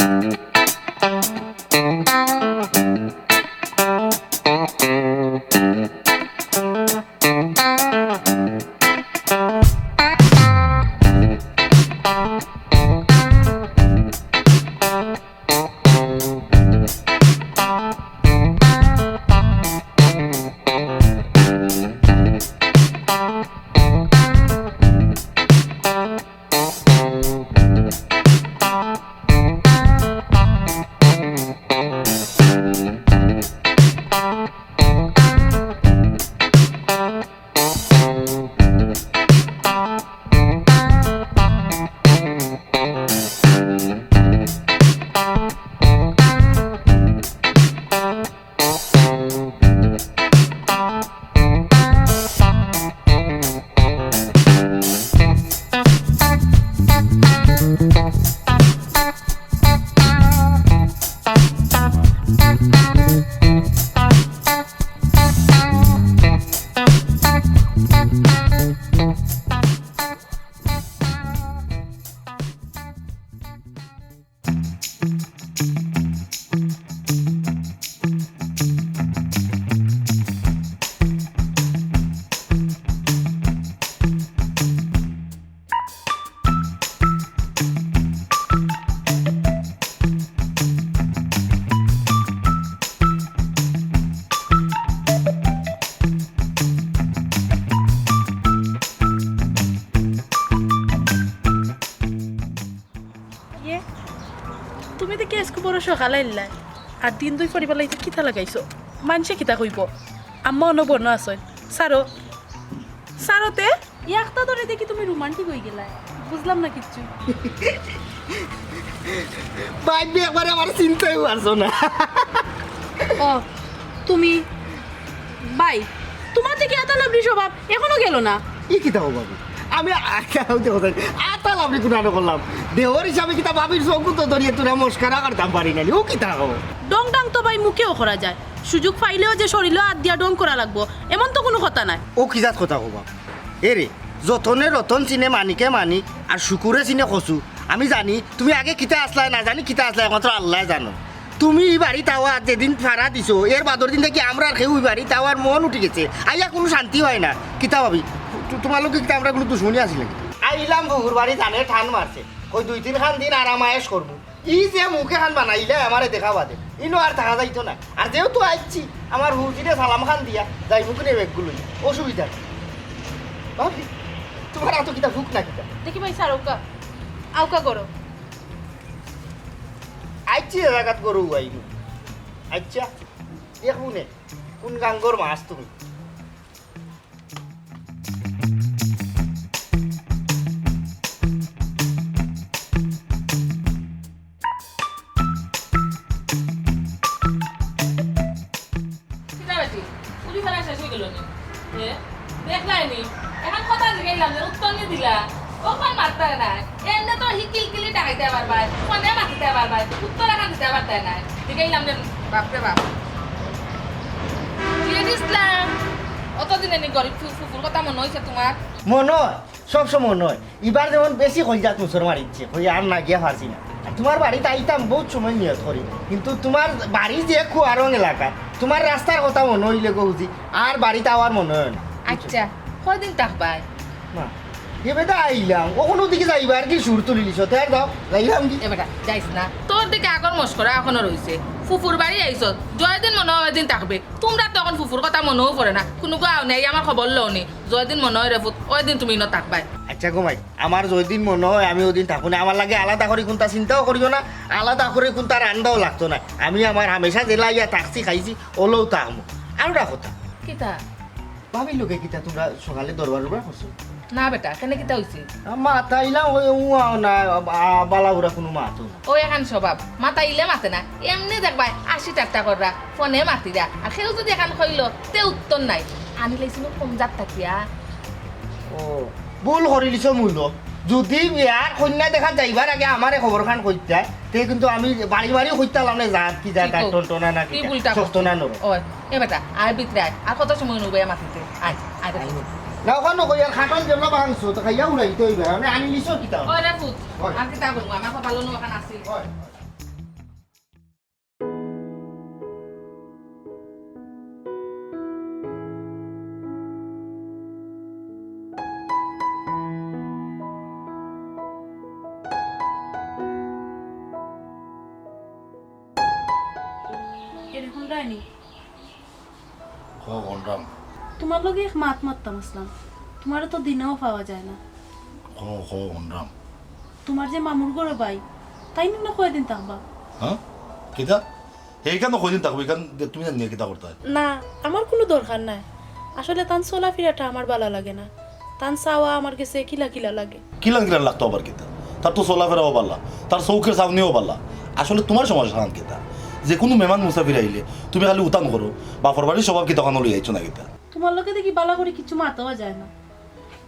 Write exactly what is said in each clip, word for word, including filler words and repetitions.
ইয়ে, তুমি দেখি আইজকু বড় সকাল আইলায়, আর দিন দুই পড়িবার লাগি কিতা লাগাইছো? মানষে কিতা কইবো? আম্মা অনো বনো আছইন, সারো, সারো তে। একটা ধরে দেখি তুমি রোমান্টিক অইগেলায়, বুঝলাম না কিচ্ছু। ভাবি একবারে আমার চিনতেউ পারছো না। ও, তুমি ভাই, তুমার দেখি আতা লাবড়ি স্বভাব, অখনো গেলো না। ই কিতা কও ভাবি? আমি আতা লাবড়ি কুনানো করলাম? দেওর হিসাবে কিতা ভাবির চউখো তো ধরিয়া তুরা মস্করা করতাম পারি না নি। ও কিতা কও? ডং ডাং তো ভাই মুখেও করা যায়, সুযোগ পাইলেও যে শরীলো আত দিয়া ডং করা লাগবো, এমন তো কুনু কথা নাই। ও কি জাত কথা কও ভাবি? এরে, যতনে রতন চিনে মানিকে মানিক, আর শুকুরে চিনে কচু। আমি জানি তুমি আগে কিতা আছলায়, না জানি কিতা আছলায়, একমাত্র আল্লায় জানো। তুমি ই বাড়িত আওয়াত যেদিন ফাড়া দিছো, এর বাদর দিন থাকি আমরার কেউ ই বাড়িত আওয়ার মন উঠি গেছে। আইয়া কুনু শান্তি অয় না। কিতা ভাবি, তু-, তুমার লগে কিতা আমরার কুনু দুশমনি আছিল নাকি? আইলাম ফুফুর বাড়ি জানে ঠান মারছে, কই দুই তিন খান দিন আরাম আয়েশ করমু। ই যে মুখ এখান বানাইলায় আমারে দেখা বাদে, ইনো আর থাকা যাইতো না। আর যেহেতু আইছি, আমার ফুফুজিরে সালাম খান দিয়া যাইমু কুনে বেগগুলো, অসুবিধা নাই। ভাবি, তুমার আতো কিতা ভুক না কিতা? দেখি ভাই স্যার, আউক্কা, আউক্কা করো। আইছি এ জাগাত গরু আইনু। আচ্ছা, দেখমু নে, কুন গাঙ্গর মাছ তুমি? কিতা বেটি, উড়ি ফেলা শেষ অই গেল নি? এ? দেখলায় নি? অখন কথা জিগাইলাম যে উত্তর নি দিলা। অখন মাততায় নায়। এমনে তো হি কিলকিলি ডাকাইতায় পারবায়, ফোনে মাতিতায় পারবায়, উত্তর অখন দিতায় পারতায় নায়। জিগাইলাম যে, বাপরে বাপ। জিগাই দিছলাম। অতদিনে নি গরিব ফু-, ফুফুর কথা মনো অইছে তুমার? মনো অয়। সব সময় নয়, ইবার যেমন বেশি কইজাত মুসর মারিছে, কই আর না গিয়া পারছি না। আর তুমার বাড়িত আইতাম, বউত সময় নিয়ত করি, কিন্তু তুমার বাড়ি যে খুয়ারং এলাকাত, তুমার রাস্তার কথা মনো অইলে গো বুঝি, আর বাড়িত আওয়ার মনো অয় না। আচ্ছা, কয়দিন থাকবায়? না, এ বেটা আইলাম, অখনো দেখি যাইবার কি সুর তুলিলিছো, তে আর যাও, যাইলাম কি? এ বেটা, যাইস না, তোর দেখি আগর মস্করা অখনো রইছে। ফুফুর বাড়ি আইছস, যয়দিন মনো অয় অয়দিন থাকবে। তুমরার তো অখন ফুফুর কথা মনোও পড়ে না, কুনু গাও নাই, আমার খবর লও নি। যয়দিন মনো অয় রে ফুত, অয়দিন তুমি ইনো থাকবায়। আচ্ছা গো মাই, আমার যয়দিন মনো অয় আমি অদিন থাকমু নে। আমার লাগি আলাদা করি কুনতা চিন্তাও করিও না, আলাদা করি কুনতা রান্দাও লাগতো নায়। আমি আমার হামেশা যেলা আইয়া থাকছি, খাইছি, অলাউ থাকমু। আর একটা কথা। কিতা? ভাবির লগে কিতা তুমরা সকালে দরবার-উরবার করছো? না বেটা, কেনে কিতা অইছে? আ, মাতাইলাম, অউ, অউ, আ, না, আ, বালা-বুরা কুনু মাতো না। অউ এখান স্বভাব, মাতাইলে মাতে না। এমনে দেখবায়, হাসি ঠাট্টা কররা। ফোনে মাতিরা। আর কেউ যুদি এখান কইলো, তে উত্তর নাই। আনিলাইছিল কম জাত থাকিয়া। ও, ভুল করিলিছো মূলো। যুদি বিয়ার কইন্যা দেখাত যাইবার আগে আমারে খবর খান কইতায়, তে কিন্তু আমি বাড়ি বাড়ি কইতাম না জাত কি জাত, ঠিক আর অউ। টনটনা না কি কি জাত, ভুলটা শক্ত করছো? না নরম। ওই, এ বেটা, আয় ভিতরে আয়। আর কত সময় নইবে মাতিতে? আয়, আয় রে পুত। না, ওখানে কই আর খাটল যেমন ভাঙছো, তো খাইয়া উড়াইতে অইবে। আমি আনিলিছো কিতা? ওই রে পুত, ওই। আর কিতা করবো? আমার কপালো নো ওখান আছিল। ওই। হয়নি? হ, হুনরাম। তুমার লগে এক মাত মাততাম আছলাম, তুমারে তো দিনেও পাওয়া যায় না। হ, হ, হুনরাম। তুমার যে মামুর ঘরর ভাই, তাইন ইনো কয়দিন থাকবা? হ্যাঁ? কিতা? হে ইখানো কয়দিন থাকবো, ইখান তুমি জানিয়া কিতা করতায়? না, আমার কুনু দরকার নাই। আসলে তান চলাফিরাটা আমার বালা লাগে না। তান চাওয়া আমার গেছে কিলা কিলা লাগে। কিলা কিলা লাগতো আবার কিতা? তার তো চলাফেরাও বালা, তার চউখের চাউনিও বালা। আসলে তুমার সমস্যাখান কিতা? যেকুনু মেহমান মুসাফির আইলে তুমি খালি উতান করো, বাপর বাড়ির স্বভাব কিতা অখানো লইয়া আইছো না কিতা? তুমার লগে দেখি বালা করি কিচ্ছু মাতাও যায় না।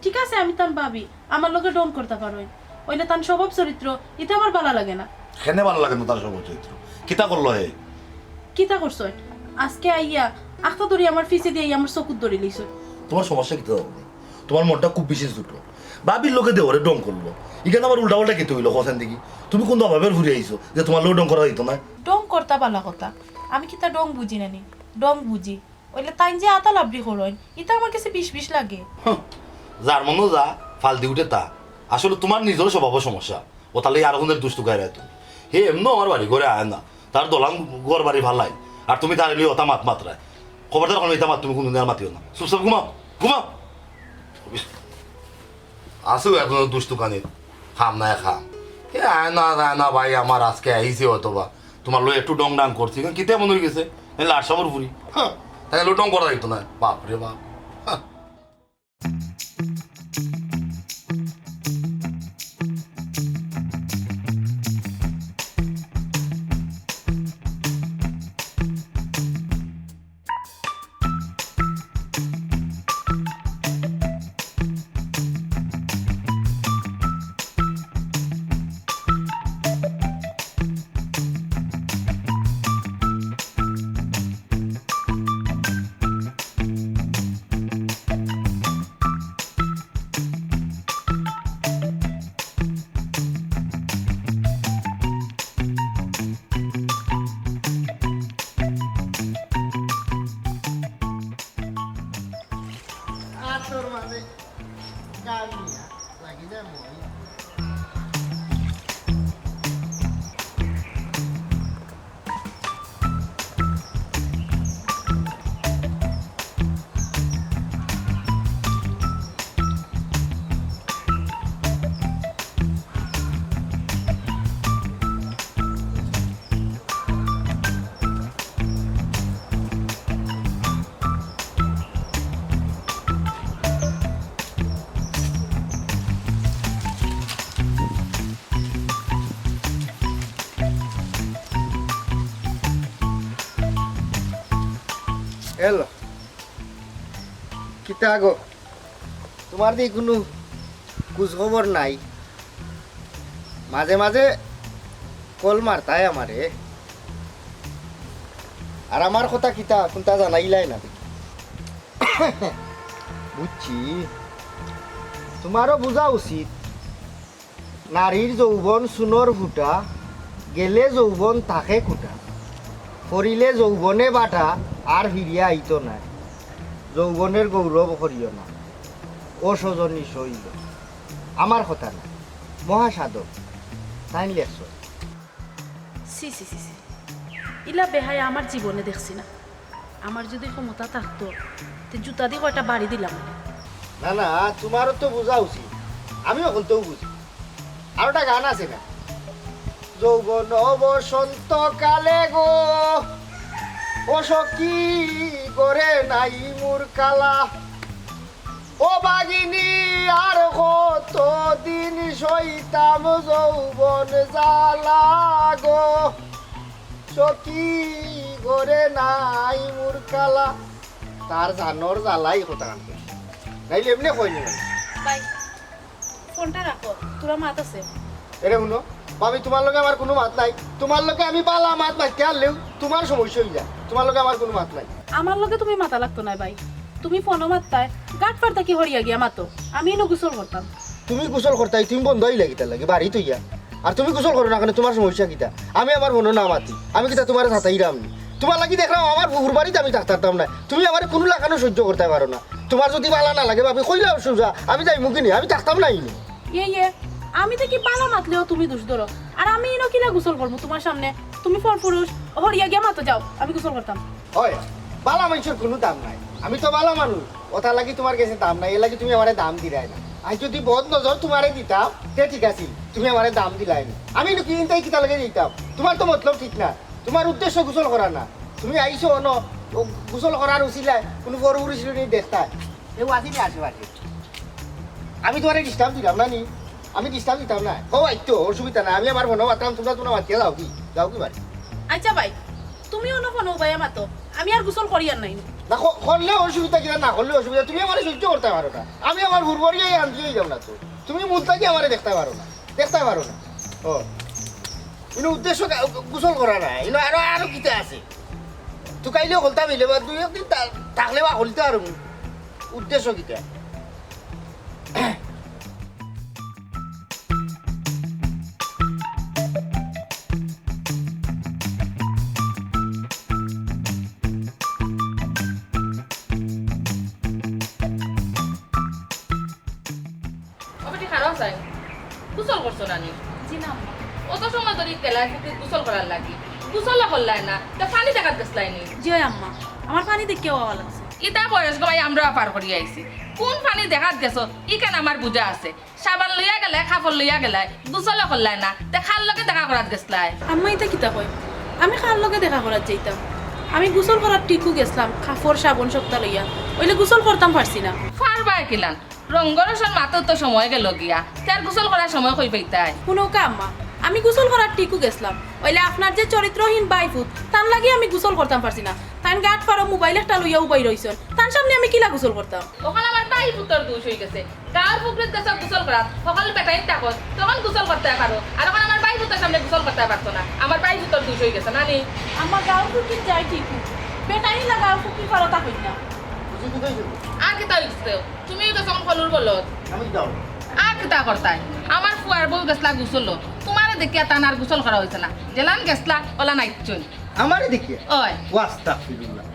ঠিক আছে, আমি তান ভাবি, আমার লগে ঢং করতা পারইন। অইলে তান স্বভাব চরিত্র, ইতা আমার বালা লাগে না। কেনে বালা লাগে না তার স্বভাব চরিত্র? কিতা করলো হে? কিতা করছইন? আজকে আইয়া, আখতা ধরি আমার পিছেদি আইয়া আমার চকুত ধরি লইছইন। তুমার সমস্যা কিতা জানো নি? তুমার মনটা খুব বেশি ছোট। ভাবির লগে দেওরে ঢং করলো। ইখান আবার উল্টা পাল্টা কিতা অইলো, কও চাইন দেখি? তুমি কুন অভাবর ফুরি আইছো যে তুমার লগে ঢং করা যাইতো না? ঢং করতা বালা কথা। আমি কিতা ঢং বুঝি না নি? ঢং বুঝি। অইলে তাইন যে আতা লাবড়ি করইন, ইতা আমার গেছে বিষ বিষ লাগে। হুঁ, যার মনো যা, ফাল দি উঠে তা। আসলে তুমার নিজর স্বভাবর সমস্যা। অতার লাগি আরো কুনু দুষ তুকাইরায় তুমি। হে এমনেও আমার বাড়ি ঘরো আয় না। তার দলান ঘর বাড়ি ভালায়। আর তুমি তারে লইয়া অতা মাত মাতরায়। খবরদার কুনু ইতা মাত তুমি কুনুদিন আর মাতিও না। চুপচাপ ঘুমাও, ঘুমাও। আছো এখনো দুষ তুকানির। কাম নাই কাম। এ আয় না, যায় না ভাই, আমার আজকে আইছে অথবা। তুমার লগে একটু ঢং ঢাং করছি, ইখান কিতা মনো অইগেছে? এই লাট সাবর ফুরি। হ্যাঁ, তাইলে ঢং করা যাইতো না। বাপ রে বাপ। হ্যাঁ। হ্যালো, কিতা গো? তুমার দি কুনু খুজ খবর নাই। মাঝে মাঝে কল মারতায় আমারে। আর আমার কথা কিতা, কুনতা জানাইলায় না দেখি। বুঝছি, তুমারও বুঝা উচিত। নারীর যৌবন চুনর ফুটা, গেলে যৌবন থাকে কুটা। পড়িলে যৌবনে বাটা, আর ফিরিয়া আইতো নায়। যৌবনের গৌরব করিও না, অসজনী শৈল। আমার কথা না, মহাসাধক, তাইন লেখছইন। ছি, ছি, ছি, ছি। ইলা বেহায়া আমার জীবনে দেখছি না। আমার যুদি ক্ষমতা থাকতো, তে জুতা দি কয়টা বাড়ি দিলাম। না, না, তুমারও তো বুঝা উচিত। আমিও হকলতাউ বুঝি। আরোটা গান আছে না? যৌবন বসন্ত কালে গো, ও সখী, ঘরে নাই মুরকালা। ও বাগিনী, আর কত দিন সইতাম যৌবন জ্বালা গো। সখী, ঘরে নাই মুরকালা। তার জানর জ্বালাই কথা কান কই। নাইলে এমনে কইনি না। ভাই, ফোনটা রাখো, থুড়া মাত আছে। এরে হুনো, ভাবি, তুমার লগে আমার কুনু মাত নাই। তুমার লগে আমি বালা মাত মাততে আরলেউ তুমার সমস্যা অইযায়। তুমার লগে আমার কুনু মাত নাই। আমার লগে তুমি মাতা লাগতো নায় ভাই, তুমি ফোনো মাততায়, ঘাট পার থাকি হরিয়া গিয়া মাতো, আমি ইনো গোসল করতাম। তুমি গোসল করতায়, তুমি বন্ধ অইলা কিতার লাগি বাড়িত অইয়া? আর তুমি গোসল করো না কেনে, তুমার সমস্যা কিতা? আমি আমার ফোনো না মাতি, আমি কিতা তুমারে সাতাইরাম নি? তুমার লাগি দেখরাম আমার ফুফুর বাড়িত আমি থাকতাম নায়, তুমি আমারে কুনু লাখানও সহ্য করতায় পারো না। তুমার যুদি বালা না লাগে ভাবি, কইলাও সোজা, আমি যাইমুগি নি, আমি থাকতাম না ইনো। ইয়ে, ইয়ে, আমি থাকি বালা মাতলেও তুমি দুষ ধরো। আর আমি ইনো কিলা গোসল করমু তুমার সামনে? তুমি পরপুরুষ, হরিয়া গিয়া মাতো যাও, আমি গোসল করতাম। অয়, বালা মানষর কুনু দাম নাই। আমি তো বালা মানুষ, অতার লাগি তুমার গেছে দাম নাই, এর লাগি তুমি আমারে দাম দিলায় না। আইজ যুদি বদ নজর তুমারে দিতাম, তে ঠিক আছিল, তুমি আমারে দাম দিলায় না। আমি নু কিনতাই কিতার লাগি দিতাম? তুমার তো মতলব ঠিক না, তুমার উদ্দেশ্য গোসল করা না। তুমি আইছো অনো, অউ গোসল করার উছিলায় কুনু পরপুরুষ নি দেখতায়। কেউ আছেনি আশেপাশে? আমি তুমারে disturb দিলাম না নি? আমি disturb দিতাম না। অউ আইতো, অসুবিধা নাই। আমি আমার ফোনো মাতরাম, তুমরা তুমরা মাতিয়া যাওগি, যাওগি বাড়ি। আইচ্ছা ভাই, তুমি অনো ফোনো উবাইয়া মাতো, আমি আর গোসল করিয়ার নায়। না, ক-, করলে অসুবিধা কিতা, না করলে অসুবিধা, তুমি আমারে সইজ্য করতায় পারো না। আমি আমার হুরুবাড়ি আইয়া আনতে অইলাম না তো। তুমি মুলতাকি আমারে দেখতায় পারো না, দেখতায় পারো না। ও, ইনো উদ্দেশ্য কা-, গোসল করা না, ইনো আরো, আরো কিতা আছে? তুকাইলেও খুলতাম ইলে বা দুই একদিন তা-, থাকলে বা খুলতে পারমু। উদ্দেশ্য কিতা? ও বেটি, খাড়াও চাই। গোসল করছো না নি? জি না, আম্মা। অত সময় ধরি গেলায় পুকুরিত গোসল করার লাগি। গোসলও করলায় না, তে পানি দেখাত গেছলায় নি? জি অয়, আম্মা। আমার পানি দেখিয়া অওয়া লাগছে। ইতা বয়স গো ভাই, আমরাও পার করি আইছি। কুন পানি দেখাত গেছো, ইখান আমার বুঝা আছে। সাবান লইয়া গেলায়, কাপড় লইয়া গেলায়, গোসলও করলায় না, তে কার লগে দেখা করাত গেছলায়? আম্মা, ইতা কিতা কয়? আমি কার লগে দেখা করাত যাইতাম? আমি গোসল করার টিকু গেছলাম, কাপড়, সাবান সবতা লইয়া। অইলে গোসল করতাম পারছি না। পারবায় কিলান? রঙ্গরসর মাতো তো সময় গেলো গিয়া, তে আর গোসল করার সময় কই পাইতায়? হুনউক্কা আম্মা, আমি গোসল করার টিকু গেছলাম, অইলে আপনার যে চরিত্রহীন ভাইপুত, তান লাগি আমি গোসল করতাম পারছি না। তাইন গাট ফারো মোবাইল একটা লইয়া উবাই রইছইন, তান সামনে আমি কিলা গোসল করতাম? অখন আমার ভাইপুতর দুষ অইগেছে, গাউর পুকুরিত গেছো গোসল করাত, হকল বেটাইন থাকইন, তখন গোসল করতায় পারো, আর অখন আমার ভাইপুতর সামনে গোসল করতায় পারছো না, আমার ভাইপুতর দুষ অইগেছে, না নি? আম্মা, গাউর পুকুরিত যাই ঠিক, বেটাইন লাগা গাউর পুকুরির ফারো থাকইন না। বুঝি কিতা অইছে? আর কিতা অইছে? তুমিও তো তখন কলুর বলত। আমি যাও। আর কিতা করতায়? আমার ফুয়ার বউ গেছলা গোসলো। তুমারে দেখিয়া তান আর গোসল করা অইছে না। যেলান গেছলা, অলান আইচ্ছইন। আমারে দেখিয়া? অয়। ও আস্তাগফিরুল্লাহ।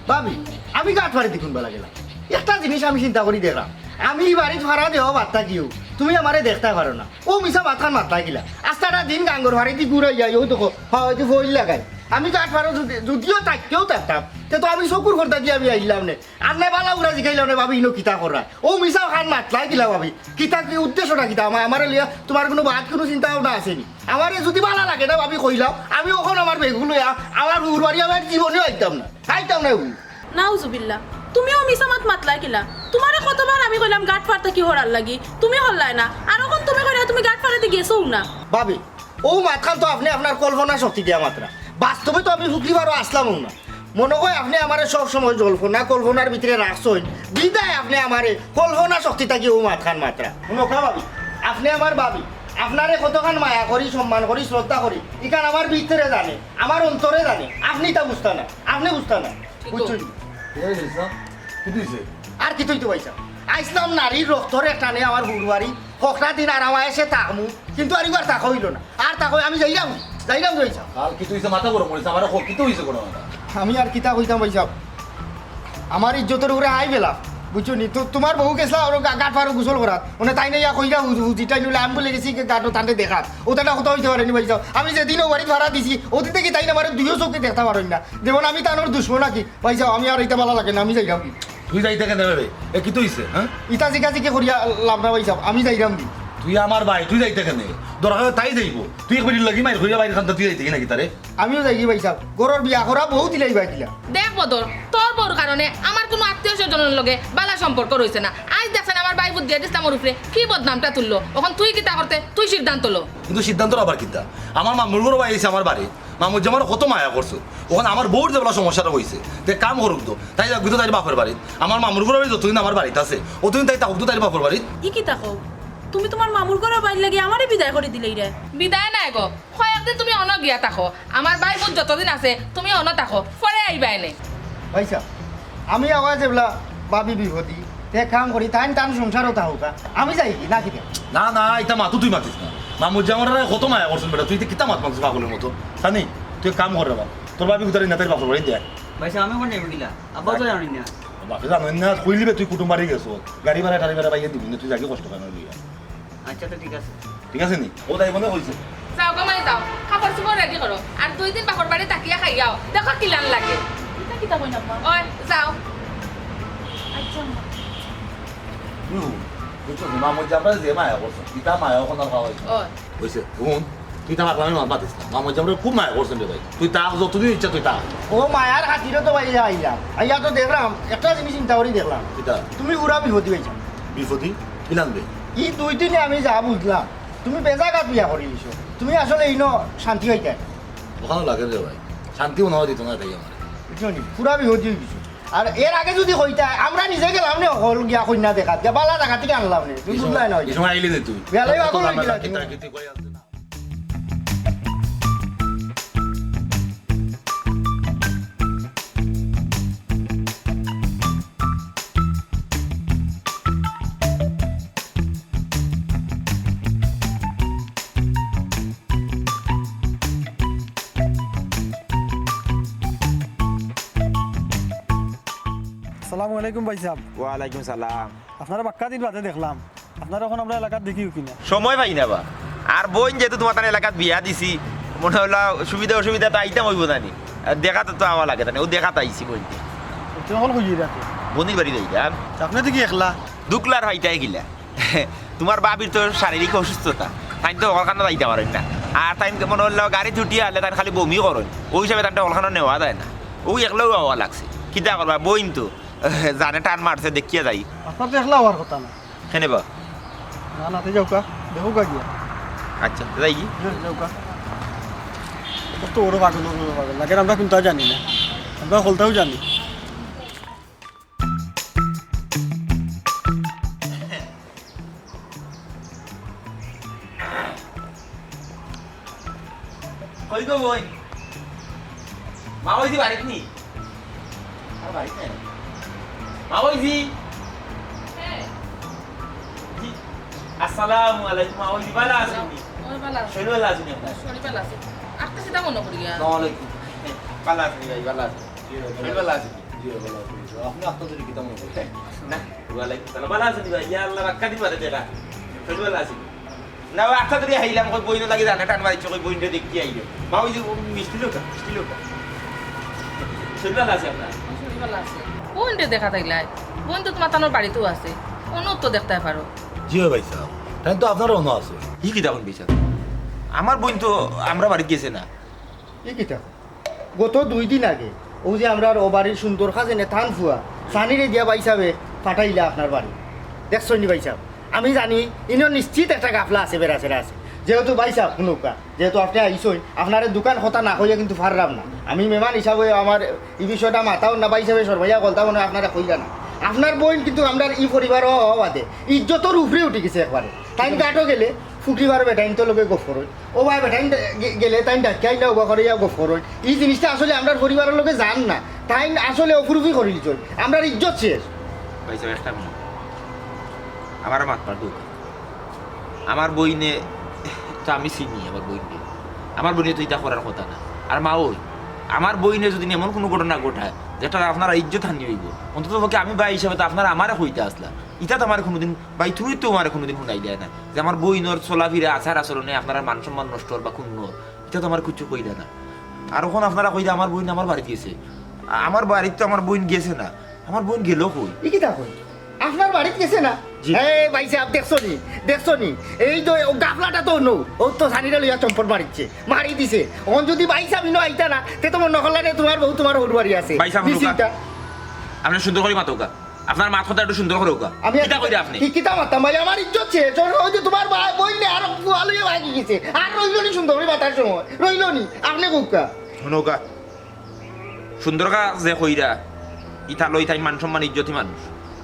ভাবি, আমি গাট ফারি দেখুন বালা গেলাম। একটা জিনিস আমি চিন্তা করি দেখলাম। আমি ই বাড়িত ফারা দেওয়া বাদ থাকিও। তুমি আমারে দেখতায় পারো না। অউ মিছা মাতখান মাতলায় কিলা? আস্তা একটা দিন গাঙ্গর ফারিদি ঘুরাইয়া, অউ দেখো, হয়, অউ যে ফইল লাগাই। আমি গাট ফারো যুদি, যুদিও থাকিও থাকতাম, তে তো আমি চকুর পর্দা দিয়া আমি আইলাম নে। আর না বালা উরা জিকাইলাম নে, ভাবি, ইনো কিতা কররায়? অউ মিছা খান মাতলায় কিলা, ভাবি? কিতা, কি উদ্দেশ্যটা কিতা? আমা-, আমারে লইয়া তুমার কুনু বাদ, কুনু চিন্তা ভাবনা আছে নি? আমারে যুদি বালা লাগে না, ভাবি, কইলাও, আমি অখন আমার বেগু লইয়া আমার হুরুবাড়ি আমার জীবনেও আইতাম না, আইতাম না। নাউজুবিল্লাহ, তুমিও মিছা মাত মাতলায় কিলা? তুমারে কতবার আমি কইলাম গাট ফার থাকি হরার লাগি, তুমি হরলায় না। আর অখন তুমি কইরায় তুমি গাট ফারেদি গেছও না। ভাবি, অউ মাতখান তো আপনে আপনার কল্পনা শক্তি দিয়া মাতরা। বাস্তবে তো আমি পুকুরির ফারো আছলামও না। মনো কয় আপনে আমারে সব সময় জল্পনা কল্পনার ভিতরে রাখছইন, বিধায় আপনে আমারে কল্পনা শক্তি থাকি অউ মাতখান মাতরা। হুনউক্কা ভাবি, আপনে আমার ভাবি, আপনারে কতখান মায়া করি, সম্মান করি, শ্রদ্ধা করি, ইখান আমার ভিতরে জানে, আমার অন্তরে জানে। আপনে ইতা বুঝতা না, আপনে বুঝতা না। বুঝছইন? কিতা অইছে? আর কিতা অইতো ভাইসাব? আইছলাম নারীর রক্তর টানে আমার হুরুবাড়ি, হকটা দিন আরাম আয়েশে থাকমু, কিন্তু আর ইবার থাকা অইলো না। আর থাকা অই-, আমি যাইরাম, যাইরাম ভাইসাব। কাল কিতা অইছে? মাথা গরম করিস না, আমারে ক, কিতা অইছে ঘটনাটা? আমি আর কিতা কইতাম ভাইসাব, আমার ইজ্জতর উপরে আই বেলা, বুঝছো নি? তো তুমার বউ গেছলা অনো গা-, গাট ফারো গোসল করাত, অনে তাইন ইয়া কইরা হুজি-, হুজিটাইন অইলে আমি বুলে গেছি গাটো তানরে দেখাত, অউ তানরে কথা অইতে পারে নি ভাইসাব। আমি যেদিন অউ বাড়িত ফারা দিছি, অউ দিন থাকি তাইন আমারে দুইও চউখে দেখতা পারইন না। যেমন আমি তানর দুশমন নাকি? ভাইসাব, আমি আর ইতা বালা লাগে না, আমি যাইরাম। তুই যাইতে কেনে বে? এ, কিতা অইছে, হ্যাঁ? ইতা জিকাজিকি করিয়া লাভ না ভাইসাব, আমি যাইরাম দি। তুই আমার ভাই, তুই যাইতে কেনে? দরকার অয় তাই যাইবো। তুই এক বেটির লাগি মাইর করিয়া বাইরে খান্তা, তুই যাইতে কি না কিতা রে? আমিও যাইগি ভাইসাব, ঘরর বিয়া করা বউ দিলাইবা কিলা? দেখ বদর, তোর বউর কারণে আমার কুনু আত্মীয় স্বজনর লগে বালা সম্পর্ক রইছে না। আইজ দেখছস না আমার ভাইপুত দিয়া দিছলাম অর উপরে কি বদনামটা তুললো। অখন তুই কিতা করতে, তুই সিদ্ধান্ত ল। কিন্তু সিদ্ধান্তর আবার কিতা? আমার মামুর ঘরর ভাই আইছে আমার বাড়ি, মামুজ্জামানরে কত মায়া করছে। অখন আমার বউর যেবলা সমস্যাটা অইছে, তে কাম করউক তো, তাই যাউক তো তাইর বাপর বাড়িত। আমার মামুর ঘরর ভাই যতদিন আমার বাড়িত আছে, অতদিন তাই থাকউক তো তাইর বাপর বাড়িত। ই কিতা কও? তুমি তুমার মামুর ঘরর ভাইর লাগি আমারে বিদায় করি দিলাইরায়? বিদায় নায় গো, কয়েকদিন তুমি অনো গিয়া থাকো। আমার ভাইপুত যতদিন আছে, তুমি অনো থাকো, পরে আইবা এনে। ভাইসাব, আমি আওয়াজ এবলা ভাবি বিপদি, তে কাম করি, তাইন তান সংসারো থাকউক্কা, আমি যাইগি, না কিতা? না, না, ইতা মাতো তুই মাতিস না। মামুজ্জামানরে কত মায়া করছইন বেটা, তুই ইতা কিতা মাত মাতছস পাগলর মতো? জানি, তুই এক কাম কর রে বাপ, তোর ভাবি কুতারে না তাইর বাপর বাড়ি দে। ভাইসাব, আমি অখন যাইমু কিলা? আব্বা তো জানইন না। বাপে জানইন না, কইলিবে তুই কুটুম বাড়ি গেছস, গাড়ি ভাড়া টাড়ি ভাড়া পাইয়া দিবি না, তুই যাগি কষ্ট কেনে লইয়া? আইচ্ছা, তে ঠিক আছে। ঠিক আছে নি? অউ তাই মনে কইছে। যাও গো মাই যাও, কাপড় চোপড় ready করো, আর দুই দিন বাপর বাড়ি থাকিয়া খাইয়াও, দেখো কিলান লাগে। ইতা কিতা কইন আম্মা? ওই, যাও। আচ্ছা আম্মা। হুম, বুঝছো নি? মামুজি আমরারে যে মায়া করছইন, ইতা মায়া অখন আর পাওয়া যাইতো না। ওই। অইছে, হুন, তুই ইতা পাগলামি মাত মাতিস না। মামুজি আমরারে খুব মায়া করছইন রে ভাই। তুই থাক, যতদিন ইচ্ছা তুই থাক। ও মায়ার খাতিরে তো ভাই আইলাম। আইয়া তো দেখলাম, একটা জিনিস চিন্তা করি দেখলাম। কিতা? তুমি পুরা বিপদি অইছো। বিপদি? কিলান বে? ই দুই দিনে আমি যা বুঝলাম, তুমি বেজাগাত বিয়া করি দিছো। তুমি আসলে ইনো শান্তি পাইতায় না। অখানও লাগে রে ভাই, শান্তি মনে অয় দিতো না তাই আমার। বুঝছো নি? পুরা বিপদি অই গেছো। আর এর আগে যুদি কইতায়, আমরা নিজে গেলাম নে, হকল গিয়া কইন্যা দেখাত গিয়া, বালা জাগা থাকি আনলাম নে। তুমি বুঝলায় না অইলে। এই সময় আইলে নে তুই। বিয়ালাই পাগল অইগেলা তুমি। কিতা কিতা কই আছে না। আসসালামু আলাইকুম ভাইসাব। ওয়ালাইকুম সালাম। আপনারে বাক্কা দিন বাদে দেখলাম, আপনারে অখন আমরার এলাকাত দেখিও কিনা। সময় পাই না বা। আর বইন যেহেতু তুমার তান এলাকাত বিয়া দিছি, মনে অইলো সুবিধা অসুবিধাত আইতাম অইবো জানি। আর দেখাত তো আওয়া লাগে তানে, অউ দেখাত আইছি বইনরে। তুমি অখন কই যাইরায়? বইনর বাড়ি যাইরাম। আপনে তো কি একলা? দুকলার পাইতায় কিলা? তুমার ভাবির তো শারীরিক অসুস্থতা, তাইন তো হকলখানো যাইতা পারইন না। আর তাইন মনে অইলো গাড়িত উঠিয়া আইলে তাইন খালি বমি করইন, অউ হিসাবে তানরে হকলখানো নেওয়া যায় না। অউ একলাউ আওয়া লাগছে, কিতা করবা, বইন তো জানে টান মারছে, দেখিয়া যাই। আপনার তো একলা আওয়ার কথা না। কেনে বা? না, না, তে যাউক্কা, দেখউক্কা গিয়া। আচ্ছা, তে যাই কি? হ্যাঁ, যাউক্কা। ইতা তো অউ পাগল, অউ পাগল। লাগের আমরা কুন্তা জানি না, আমরা হকলতাউ জানি। কই গো বইন? মামুজি বাড়িত নি? আর বাড়িত নাই। মামুজি? জি। আসসালামু আলাইকুম, মামুজি, ভালা আছইন নি? ওই ভালা আছি। শরীর ভালা আছে নি আপনার? শরীর ভালা আছে। আপনি কিতা মনে করিয়া? আসসালামু আলাইকুম। ভালা আছি ভাই, ভালা আছি। জি, ভাই, শরীর ভালা আছে নি? জি, ভাই, ভালা আছি। আপনি আপনাদের কিতা মনে করেন? না, ওয়ালাইকুম সালাম। ভালা আছইন নি ভাই? ইয়া আল্লাহ, বাক্কা দিন বাদে দেখা। শরীর ভালা আছে নি? না, ওই আটটা ধরি আইলাম, কই বইনর লাগি জানে টান মারিছে, কই বইনরে দেখি আইলো। মামুজি, মিষ্টি লউক্কা, মিষ্টি লউক্কা। শরীর ভালা আছে আপনার? শরীর ভালা আছে। বইনরে দেখাত আইলায়? বইন তো তুমার তানর বাড়িতউ আছে, অনো তো দেখতায় পারো। জি অয় ভাইসাব, তাইন তো আপনার অনো আছে। ই কিতা কইন ভাইসাব? আমার বইন তো আমরার বাড়িত গেছে না। ই কিতা? গত দুই দিন আগে অউ যে আমরার অউ বাড়ির সুন্দর কাজে নেতান ফুয়া সানিরে দিয়া ভাইসাবে পাঠাইলা আপনার বাড়ি, দেখছইন নি ভাইসাব? আমি জানি ইনো নিশ্চিত একটা গাফলা আছে, বেড়াছেড়া আছে। যেহেতু ভাইসাব, হুনউক্কা, যেহেতু আপনে আইছইন, আপনারে দুখান কথা না কইয়া কিন্তু পাররাম না। আমি মেহমান হিসাবে আমার ই বিষয়টা মাতাও না, ভাইসাবে শরমাইয়া গলতা মনে অয় আপনারে কইলা না। আপনার বইন কিন্তু আমরার ই পরিবারো অওয়া বাদে ইজ্জতর উপরে উঠি গেছে একবারে। তাইন ঘাটো গেলে ফুকরিবার বেটাইন্তর লগে গফ করইন। ও ভাই, বেটাইন গে-, গেলে তাইন ডাকিয়া আইলা উবা করিয়া গফ করইন। ই জিনিসটা আসলে আমরার পরিবারর লগে যার না। তাইন আসলে অপরূপই করিলিছইন। আমরার ইজ্জত শেষ। ভাইসাব, একটা মিনিট। আমারে মাফ করি দেউক্কা। আমার বইনে তো আমি চিনি, আমার বইনরে। আমার বইনে তো ইতা করার কথা না। আর মাওই, আমার বইনে যুদি এমন কুনু ঘটনা ঘটায়, যেটার আপনারার ইজ্জত হানি অইবো, অন্তত পক্ষে আমি ভাই হিসাবে তো আপনারা আমারে কইতা আছলা। ইতা তো আমারে কুনুদিন ভাই, তুমি তো আমারে কুনুদিন হুনাইলায় না যে আমার বইনর চলাফিরা, আচার আচরণে আপনারার মান সম্মান নষ্ট অর বা কুনু, ইতা তো আমারে কিচ্ছু কইলা না। আর অখন আপনারা কইরা আমার বইন আমার বাড়িত গেছে। আ-, আমার বাড়িত তো আমার বইন গেছে না, আমার বইন গেলো কই? ই কিতা কইন? আপনার বাড়িত গেছে না? জি। এ ভাইসাব, দেখছো নি? দেখছো নি? এই তো অউ গাফলাটা তো নু, অউ তো সানিরে লইয়া চম্পট মারিছে, মারি দিছে। অখন যুদি ভাইসাব ইনো আইতা না, তে তো মনো করলা রে তুমার বউ তুমার হউর বাড়ি আছে। ভাইসাব, হুনউক্কা। নিশ্চিন্তা। আপনে সুন্দর করি মাতউক্কা। আপনার মাত কথা একটু সুন্দর করি কউক্কা। আমি কিতা কইরা আপনে? কি কিতা মাততাম ভাই? আমার ইজ্জত শেষ। অউ যে তুমার ভাই, বইন নে আর ফুয়া লইয়া ভাগি গেছে। আর রইলো নি সুন্দর করি মাতার সময়? রইলো নি? আপনে কউক্কা। হুনউক্কা। সুন্দর করি যে কইরা, ইতা লই তাইন মান সম্মান ইজ্জতি মানুষ।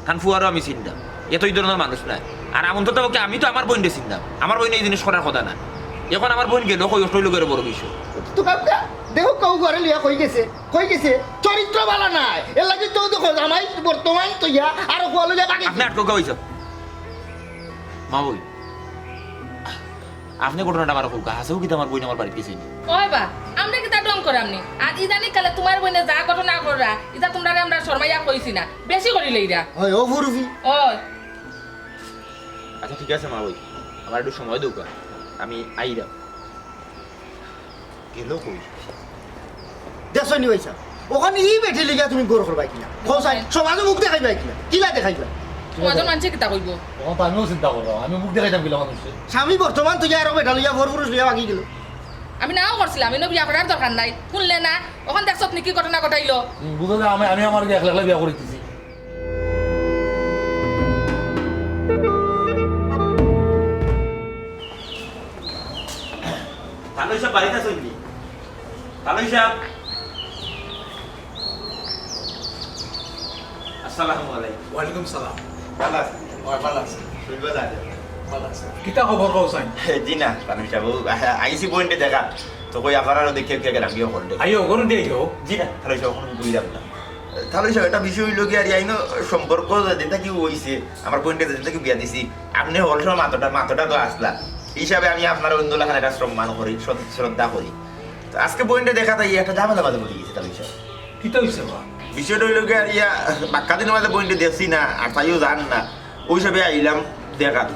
তান ফুয়ারেও আমি চিনতাম। এত ই ধরনর মানুষ নায়। আর অন্তত পক্ষে আমি তো আমার বইনরে চিনতাম। আমার বইনে ই জিনিস করার কথা না। অখন আমার বইন গেলো কই, অতই লগে বড় বিষয়। তো কাউক্কা, দেখউক্কা, অউ ঘরে লইয়া কই গেছে। কই গেছে? চরিত্র ভালা নায়। এরলাগি তো দেখো, জামাই বর্তমান তো ইয়া, আর অউ ফুয়া লইয়া ভাগি। আপনে আটকউক্কা ভাইসাব। মাওই, আপনে ঘটনাটা আমারে কউক্কা, হাছাউ কিতা আমার বইন আমার বাড়িত গেছে নি? ওই বা, আমরা কিতা ঢং করাম নি? আর ইদানিং কালে তুমার বইনে যা ঘটনা কররা, ইতা তুমরারে আমরা শরমাইয়া কইছি না, বেশি করিলাইরা। অয়, অপরূপি। ওই। আচ্ছা, ঠিক আছে মাওই, আমারে একটু সময় দেউক্কা, আমি আইরাম। গেলো কই? দেখছো নি ভাইসাব, অখন ই বেটি লইয়া তুমি ঘর করবায় কিনা? কও চাই, সমাজো মুখ দেখাইবায় কিনা? কিলা দেখাইবায়? সমাজর মানষে কিতা কইবো? অখন তো আমিও চিন্তা কররাম, আমি মুখ দেখাইতাম কিলা মানুষরে? স্বামী বর্তমান তুই আরো বেটা লইয়া, পরপুরুষ লইয়া ভাগি গেল। আমি নাও করছিলাম, ইনো বিয়া করার দরকার নাই, হুনলে না? অখন দেখছত নি কি ঘটনা ঘটাইলো? হুম, বুঝো যে আমি, আমি আমার একলা একলা বিয়া করিতেছি। তালই সাব বাড়িত আছইন নি? তালই সাব। আসসালামু আলাইকুম। ওয়ালাইকুম সালাম। ভালা আছইন? অয়, ভালা আছি। শরীর ভালা আছে? ভালা আছে। কিতা খবর কও চাইন? জি না, তালই সাব, আইছি বইনরে দেখাত। তো কই আপনারারে দেখিয়া গেলাম, বিয়া করলে। আইও, ঘরো দিয়া আইও। জি না, তালই সাব, অখন আমি কইরাম না। তালই সাব, একটা বিষয় অইলো কি, আর ইয়াইনো সম্পর্ক যেদিন থাকি অইছে, আমার বইনরে যেদিন থাকি বিয়া দিছি, আপনে হকল সময় মাতটা, মাতটা তো আছলা। হিসাবে আমি আপনার অইন্য লাখান একটা সম্মান করি, শ্রদ-, শ্রদ্ধা করি। তো আজকে বইনরে দেখাত আইয়া একটা ঝামেলা বাধে পড়ি গেছে, তালই সাব। কিতা অইছে বা? বিষয়টা অইলো কি, আর ইয়া, বাক্কা দিনর মাঝে বইনরে দেখছি না, আর তাইও জান না, অউ হিসাবে আইলাম দেখাত।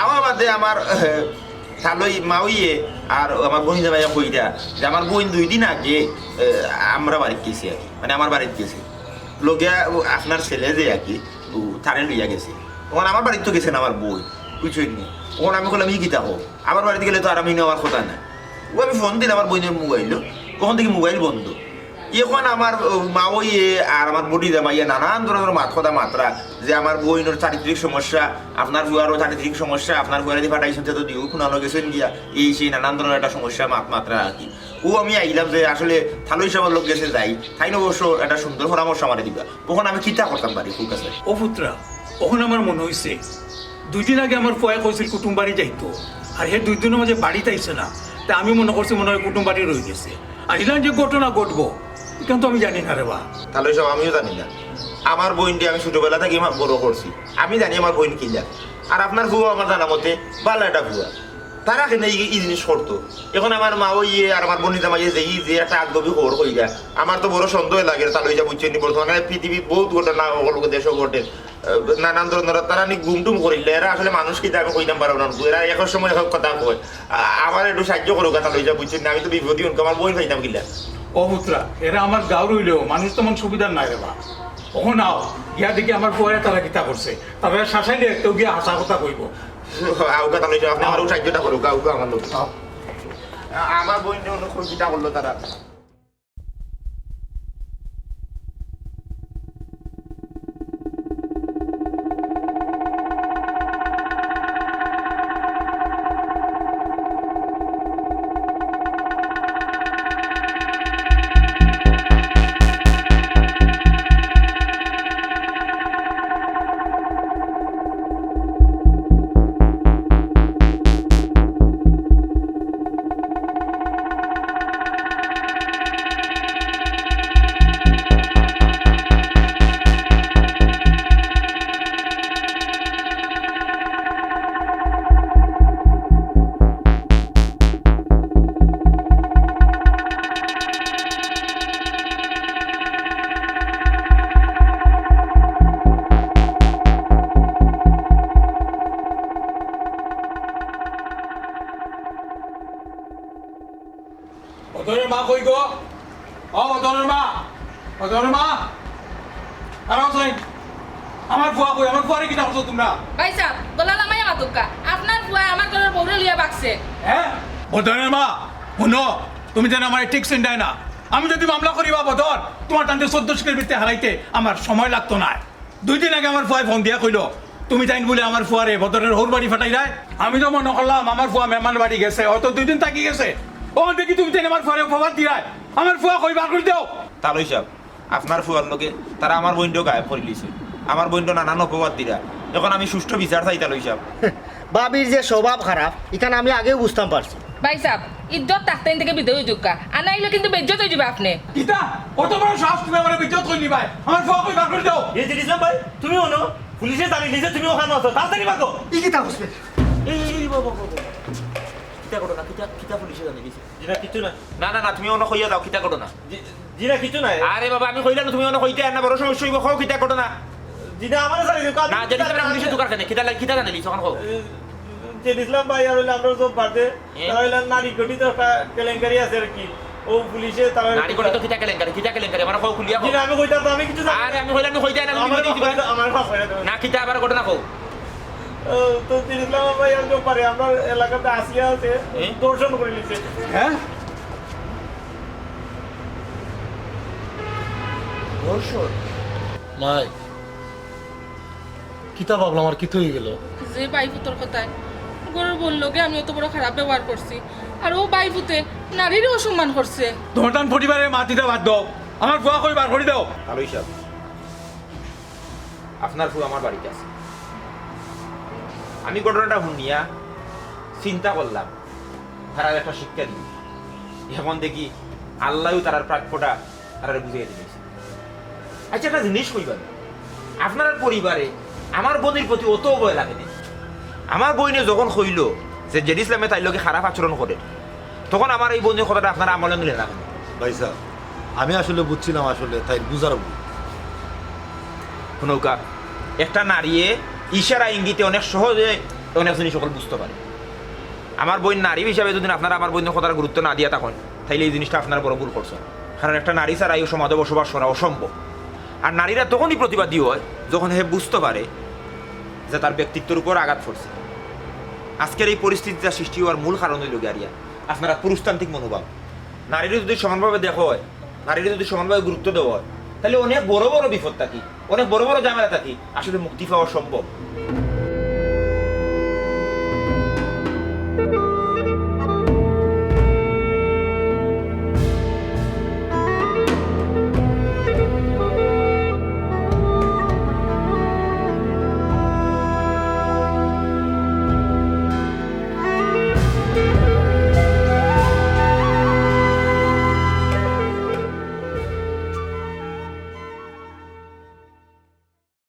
আওয়া বাদে আমার, এ, তালই মাউয়ে আর আমার বইন জামাইয়ে কইরা যে আমার বইন দুই দিন আগে, এ, আমরা বাড়িত গেছে আর কি, মানে আমার বাড়িত গেছে, লগে আপনার ছেলে যে আর কি, ও তারে লইয়া গেছে। অখন আমার বাড়িত তো গেছে না আমার বইন, বুঝছইন নি? অখন আমি কইলাম, "ই কিতা কও? আমার বাড়িত গেলে তো আর আমি নেওয়ার কথা না।" ও আমি ফোন দিলাম আমার বইনর মোবাইলো, অখন দেখি মোবাইল বন্ধ। অখন আমার, ও, মাউয়ে আর আমার বইন জামাইয়ে নানান ধরনর মাত কথা মাতরা যে আমার বইনর চারিত্রিক সমস্যা, আপনার ফুয়ারও চারিত্রিক সমস্যা, আপনার ফুয়ারে দি ফাটাইছইন, তে তো দিও খুনানো গেছইন গিয়া, এই সেই নানান ধরনর একটা সমস্যা মাত মাতরা আর কি। ও আমি আইলাম যে আসলে তালই সাবর লগে গেছে যাই, তাইন অবশ্য একটা সুন্দর পরামর্শ আমারে দিবা। অখন আমি কিতা করতাম পারি, ঠিক আছে? ও পুত্রা, অখন আমার মনো অইছে, দুই দিন আগে আমার ফুয়ায় কইছিল কুটুম বাড়ি যাইতো, আর হে দুই দিনর মাঝে বাড়িত আইছে না, তে আমি মনো করছি মনো অয় কুটুম বাড়ি রইগেছে। আর ইলান যে ঘটনা ঘটবো, ইখান তো আমি জানি না রে বা। তালই সাব, আমিও জানি না। আমার বইনরে আমি ছোটবেলা থাকি মা-, বড় করছি, আমি জানি আমার বইন কিলা। আর আপনার ফুয়া আমার জানা মতে ভালা একটা ফুয়া। তারা কেনে ই, ই জিনিস করতো? অখন আমার মাউয়ে আর আমার বইন জামাইয়ে যে ই যে একটা আজগবি খবর কইরা, আমার তো বড় সন্দেহ লাগে, তালই সাব, বুঝছইন নি? বর্তমানে পৃথিবীত বউত ঘটনা অকল দেশো ঘটে, আহ, নানান ধরনর তারা নি গুম টুম করিলে, এরা আসলে মানুষ কিতা আমি কইতাম পাররাম না, এরা এক সময় এক কথা কয়। আ-, আমারে একটু সাহায্য করউক্কা, তালই সাব, বুঝছইন নি? আমি তো বিপদি অইমু, আমার বইন পাইতাম কিলা? ও পুত্রা, এরা আমার গাঁওর অইলেও মানুষ তেমন সুবিধার নায় রে বা। অখন আও, গিয়া দেখি আমার ফুয়ারে তারা কিতা করছে, তারা শাসাইলে কেউ গিয়া হাছা কথা কইবো। আউক্কা, তালই সাব, আপনে আমারে সাহায্যটা করউক্কা, আউক্কা আমার লগে। আ-, আমার বইনরে অনো কিতা করলো তারা। বদরের মা কই গো? ও বদরের মা, বদরের মা, দাঁড়াও চাই। আমার ফুয়া কই? আমার ফুয়ারে কিতা করছো তুমরা? ভাইসাব, গলা লামাইয়া মাতউক্কা। আপনার ফুয়ায় আমার ঘরর বউরে লইয়া ভাগছে। হ্যাঁ? বদরের মা, হুনো, তুমি যেন আমারে ঠিক চিনরায় না। আমি যুদি মামলা করি বা বদর, তুমার তানরে চৌদ্দ শিকের ভিতরে হারাইতে আমার সময় লাগতো নায়। দুই দিন আগে আমার ফুয়ায় ফোন দিয়া কইলো, তুমি তাইন বুলে আমার ফুয়ারে বদরের হউর বাড়ি ফাটাইরায়। আমি তো মনো করলাম আমার ফুয়া মেহমান বাড়ি গেছে, হয়তো দুই দিন থাকি গেছে। অখন দেখি তুমি তাইন আমার ফুয়ারে অপবাদ দিরায়। আমার ফুয়া কই, বার করি দেও। তালই সাব, আপনার ফুয়ার লগে তারা আমার বইনরে গায়েব করিলিছে। আমার বইনরে নানান অপবাদ দিরা। অখন আমি সুষ্ঠু বিচার চাই, তালই সাব। ভাবির যে স্বভাব খারাপ, ইখান আমি আগেউ বুঝতাম পারছি। ভাইসাব, ইজ্জত থাকতে ইন থাকি বিদায় অই যাউক্কা, আর নাইলে কিন্তু বেইজ্জত অই যিবা আপনে। কিতা? অত বড় সাহস তুমি আমারে বেইজ্জত করি নিবায়? আমার ফুয়া কই, বার করি দেও। এ জিনিস না ভাই, তুমি অনো, পুলিশে জানিলিছে তুমি অখানো আছো, তাড়াতাড়ি ভাগো। ই কিতা করছে? এই, এই, এই, বাবা, বাবা, বাবা। কিতা ঘটনা, কিতা, কিতা পুলিশে জানিলিছে? জি না, কিচ্ছু না। না, না, না, তুমি অনো কইয়া যাও, কিতা ঘটনা? জি, জি না, কিচ্ছু নাই। আরে বাবা, আমি কইলাম তুমি অনো কইতে, আর না বড় সমস্যা অইবো, কও কিতা ঘটনা? জি না, আমারে ছাড়ি দেও, না, আমি জানি না, পুলিশে তুকার কেনে, কিতা লাগ-, কিতা জানিলিছে, অখন কও। এ, জেড ইসলাম ভাই আর অইলো আমরার সব বাদে, হ্যাঁ। তারা অইলো নারী ঘটিত একটা কেলেঙ্কারি আছে আর কি। ও পুলিশে তারা নারী গঠন তো কিতা কেলেঙ্কারি, কিতা কেলেঙ্কারি, আমার কও খুলিয়া কও। জি না, আমি কইতাম না, আমি কিছু জানি না। আরে আমি কইলে আমি কই যাই না, আমি আমার নিজে মাফ করে দিবা। দাও, আমার মাফ করে দাও। না, কিতা আবার ঘটনা কও। ও, তো দিনইসলাম ভাই, আমি তো পারে, আমরা এলাকাতে আসিয়া আছে, এ? ধর্ষণ করে নিছে। হ্যাঁ? ধর্ষণ? মাই, কিতা ভাবলাম আর কিতা অইগেল? যে বাইপুতর কথায় ঘরর বউর লগে আমি অত বড় খারাপ ব্যবহার করছি, আর ও বাইপুতে নারীরে অসম্মান করছে। তোমার তান পরিবারে মাতিতা বাদ দাও, আমার ফুয়া কই বার করি দাও। আলই সাহেব, আপনার ফুয়া আমার বাড়িত আছে। আমি ঘটনাটা হুনিয়া চিন্তা করলাম, তারারে একটা শিক্ষা দিই। এখন দেখি আল্লায়ও তারার প্রাপ্যটা তারারে বুঝাইয়া দিলাইছে। আচ্ছা, একটা জিনিস কইবা না, আপনার পরিবারে আমার বইনর প্রতি অত ভয় লাগে না? আমার বইনে যখন কইল যে জেড ইসলামে তাইর লগে খারাপ আচরণ করে, তখন আমার এই বইনর কথাটা আপনারা আমলে নিলেন না কেন? ভাইসাব, আমি আসলে বুঝছিলাম আসলে তাইর বুঝার ভুল। হুনউক্কা, একটা নারীয়ে ইশারা ইঙ্গিতে অনেক সহজে অনেক জিনিস অকল বুঝতো পারে। আমার বইন নারী হিসাবে যদি আপনারা আমার বইনর কথার গুরুত্ব না দিয়া থাকইন, তাইলে এই জিনিসটা আপনারা বড় ভুল করছইন। কারণ একটা নারী ছাড়া এই সমাজে বসবাস করা অসম্ভব। আর নারীরা তখনই প্রতিবাদী অয় যখন হে বুঝতো পারে যে তার ব্যক্তিত্বর উপর আঘাত পড়ছে। আজকের এই পরিস্থিতিটা সৃষ্টি অওয়ার মূল কারণ অইলো গিয়া আপনারা পুরুষতান্ত্রিক মনোভাব। নারীরে যদি সমানভাবে দেখা অয়, নারীরে যদি সমানভাবে গুরুত্ব দেওয়া অয়, তাইলে অনেক বড় বড় বিপদ থাকি, অনেক বড় বড় ঝামেলা থাকি আসলে মুক্তি পাওয়া সম্ভব।